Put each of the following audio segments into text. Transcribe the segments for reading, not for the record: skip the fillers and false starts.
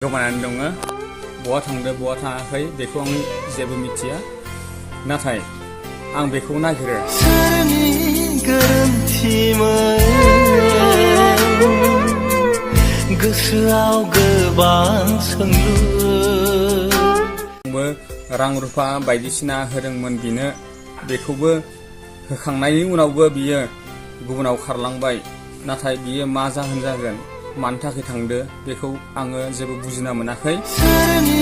गोमानानै दङ बहा थांदो बहा थाङाखै बेखौ आं जेबो मिथिया नाथाय आं बेखौ नागिरो सोरनि गोरोन्थिमोन गोसोआव गोबां सोंलु आंबो रां रुफा बायदिसिना होदोंमोन बिनो बेखौबो होखांनायनि उनावबो बियो गुबुनाव खारलांबाय नाथाय बियो मा जाहोन जागोन मानि थाखाय थांदो बेखौ आङो जेबो बुजिना मोनाखै सोरनि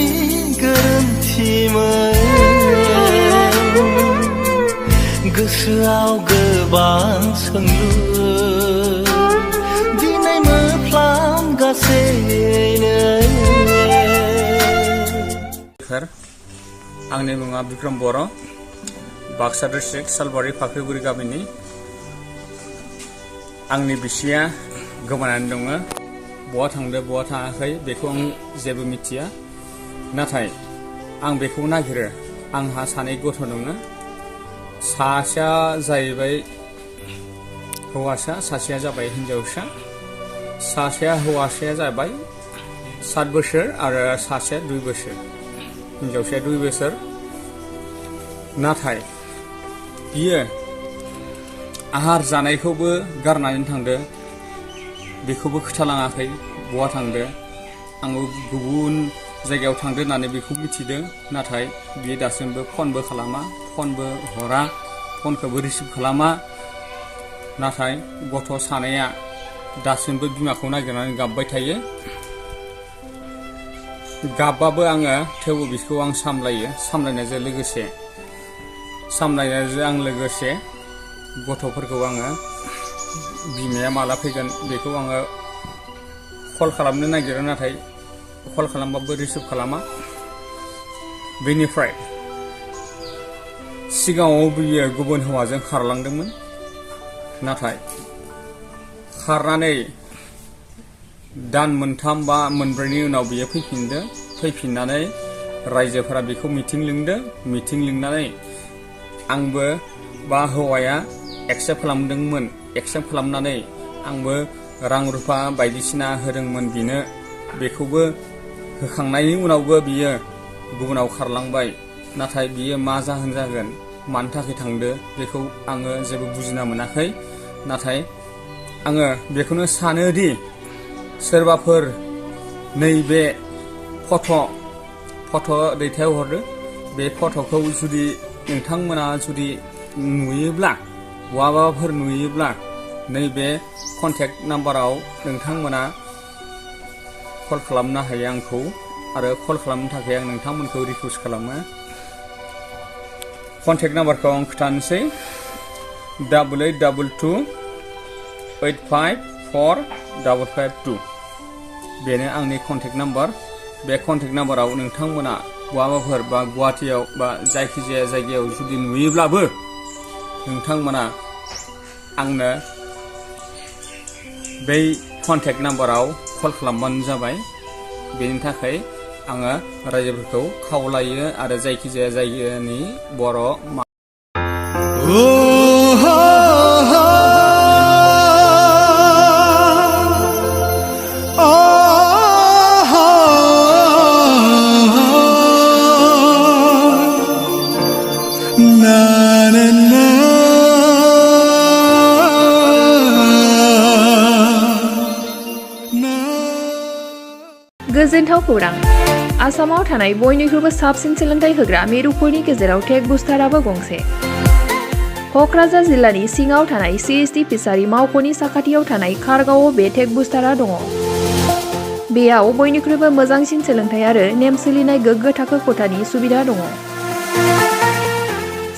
गोरोन्थिमोन गोसोआव गोबां सोंलु दिनै मोफ्लामगासैनो आंनि मुङा बिक्रम बर' बाक्सा डिस्ट्रिक्ट सालबारि फाख्रिगुरि गामिनि आंनि बिसिया गोमानानै दङ बहा थांदो बहा थाङाखै बेखौ आं जेबो मिथिया नाथाय आं बेखौ नागिरो आंहा सानै गथ' दङ सासेया जाहैबाय हौवासा सासेया जाबाय हिनजावसा सासेया हौवासाया जाबाय 7 बोसोर आरो सासेया 2 बोसोर हिनजावसाया 2 बोसोर नाथाय बियो आहार जानायखौबो गारनानै थांदो बेखौबो खोथालाङाखै बहा थांदो आङो गुबुन जायगायाव थांदो होननानै बेखौ मिथिदों नाथाय बियो दासिमबो फनबो खालामा फनबो हरा फनखौबो रिसिभ खालामा नाथाय गथ' सानैया दासिमबो बिमाखौ नागिरनानै गाबबाय थायो गाबबाबो आङो थेवबो बिखौ आं सामलायनायजों लोगोसे गथ'फोरखौ आङो बिमाया माला फैगोन बेखौ आङो कल खालामनो नागिरो नाथाय कल खालामबाबो रिसिभ खालामा बेनिफ्राय सिगाङाव बियो गुबुन हौवाजों खारलांदोंमोन नाथाय खारनानै दान मोनथाम बा मोनब्रैनि उनाव बियो फैफिननानै रायजोफोरा बेखौ मिटिं लिंनानै आंबो बा हौवाया एक्सेप्ट खालामनानै आंबो रां रुफा बायदिसिना होदोंमोन बिनो बेखौबो होखांनायनि उनावबो बियो गुबुनाव खारलांबाय नाथाय बियो मा जाहोन जागोन मानि थाखाय थांदो बेखौ आङो जेबो बुजिना मोनाखै नाथाय आङो बेखौनो सानोदि सोरबाफोर नैबे फट' दैथायहरदो बे फट'खौ जुदि नोंथांमोना जुदि नुयोब्ला बहाबाफोर नुयोब्ला नैबे कन्टेक्ट नाम्बाराव नोंथांमोना कल खालामनो हायो आंखौ आरो कल खालामनो थाखाय आं नोंथांमोनखौ रिकुवेस्ट खालामो कन्टेक्ट नाम्बारखौ आं खोन्थानोसै 8822854552 बेनो आंनि कन्टेक्ट नाम्बार बे कन्टेक्ट नाम्बाराव नोंथांमोना बहाबाफोर बा गुवाहाटियाव बा जायखिजाया जायगायाव जुदि नुयोब्लाबो नोंथांमोना आंनो बै कन्टेक्ट नाम्बाराव कल खालामबानो जाबाय बेनि थाखाय आङो रायजोफोरखौ खावलायो आरो जायखिजाया जायगानि बर' गोजोनथाव खौरां आसामाव थानाय बयनिख्रुइबो साबसिन सोलोंथाइ होग्रा मिरुफोरनि गेजेराव टेक बुस्टाराबो गंसे क'क्राझार जिल्लानि सिङाव थानाय CST फिसारि मावख'नि साखाथियाव थानाय खारगावआव बे टेक बुस्टारा दङ बेयाव बयनिख्रुइबो मोजांसिन सोलोंथाइ आरो नेम सोलिनाय गोग्गो थाखो खथानि सुबिदा दङ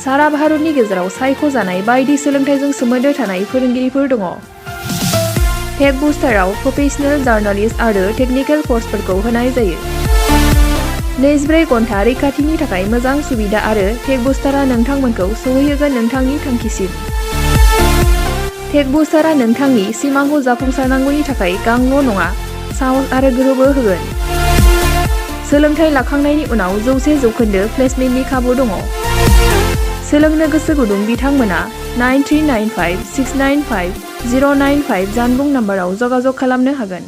सारा भारतनि गेजेराव सायख'जानाय बायदि सोलोंथाइजों सोमोन्दो थानाय फोरोंगिरिफोर दङ टेक बुस्टाराव प्रोफेशनेल जार्नालिस्ट आरो टेकनिकेल कर्सफोरखौ होनाय जायो 24 घन्टा रैखाथिनि थाखाय मोजां सुबिदा आरो टेक बुस्टारा नोंथांमोनखौ सौहैहोगोन नोंथांनि थांखिसिम टेक बुस्टारा नोंथांनि सिमांखौ जाफुंसारनांगौनि थाखाय गांल' नङा साहस आरो गोहोबो होगोन सोलोंथाइ लाखांनायनि उनाव 100% प्लेसमेन्टनि खाबु दङ सोलोंनो गोसो गुदुं बिथांमोना 9395695095 जानबुं नाम्बाराव जगाजग खालामनो हागोन।